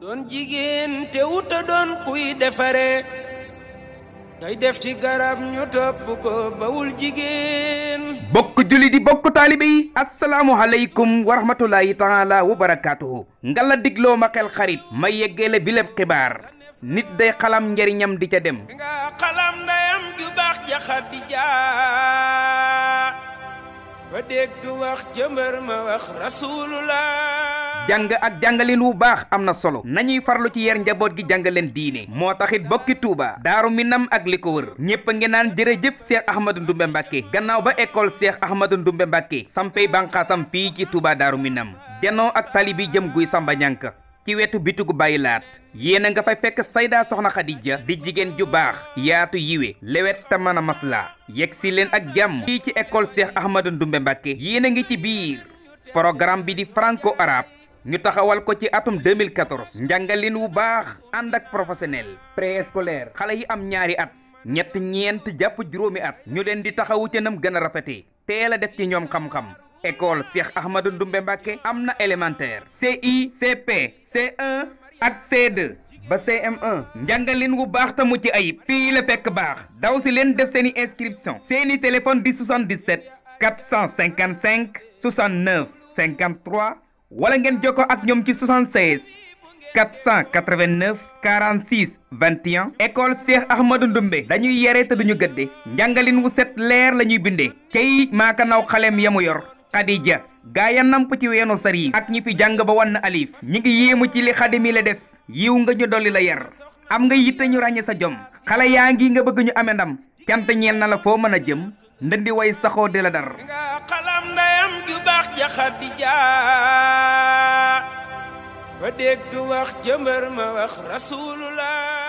doon jigéen te wuta doon kuy defare ngay def ci garab ñu topp ko bawul jigéen. bokk julli di bokk taalibe yi asalaamualeykum wa rahmatulahi taala wa barakaatuhu ngala digloo ma xel xarit ma yeggeele bi lépp xibaar nit day xalam njariñam di ca dem nga xalam ndayam ju baax ja Xadija ba dégg wax jëmbër ma wax rasulullah. jàng ak jàngalin wu baax am na solo nañuy farlu ci yer njaboot gi jàngaleen diine moo taxit bokki Touba Daaru Minam ak li ko wër ñépp a ngi naan jërëjëf Cheikh Ahmadou Ndoumbe Mbacke gannaaw ba école Cheikh Ahmadou Ndoumbe Mbacke sampey banqaasam fii ci Touba Daaru Minam janoo ak tali bi jëm guy Samba Ñanka ci wetu bitugu Baye Laat yéen a nga fay fekk Sayda Soxna Khadija di jigéen ju baax yaatu yiwe lewet te mën a masla yegg si leen ak jàmm fii ci école Cheikh Ahmadou Ndoumbe Mbacke yéen a ngi ci biir programme bi di franco arabe ñu taxawal ko ci atum 2014 njàngalin wu baax ànd ak professionnel préscolaire xale yi am ñaari at ñett ñeent jàpp juróomi at ñu leen di taxawu ca nam gën a rafetee teel a def ci ñoom xam-xam école Cheikh Ahmadou Ndoumbe Mbacke am na élémentaire CI CP C1 ak C2 ba CM1 njàngalin wu baax ta mu ci ayib fii la fekk baax daw si leen def seeni inscription seeni téléphone di 77 455 69 53 wala ngeen jokkoo ak ñoom ci 76 489 46 21 école Cheikh Ahmadou Ndoumbe dañuy yare te duñu gëdde njàngalin wu set leer la ñuy bindee kay maaka naw xalem yamu yor Khadija gaaya namp ci weenu sar yi ak ñi fi jàng ba wann alif ñi ngi yéemu ci li xadi mi la def yiw nga ñu dolli la yar am nga yitte ñu ràññe sa jom xale yaa ngi nga bëgg ñu ame ndam cant ñeel na la foo mën a jëm ndëndi way saxoo di la dar nga xalam ndayam ju baax ja Xadija ba dégg wax jëmbër ma wax rasulullah.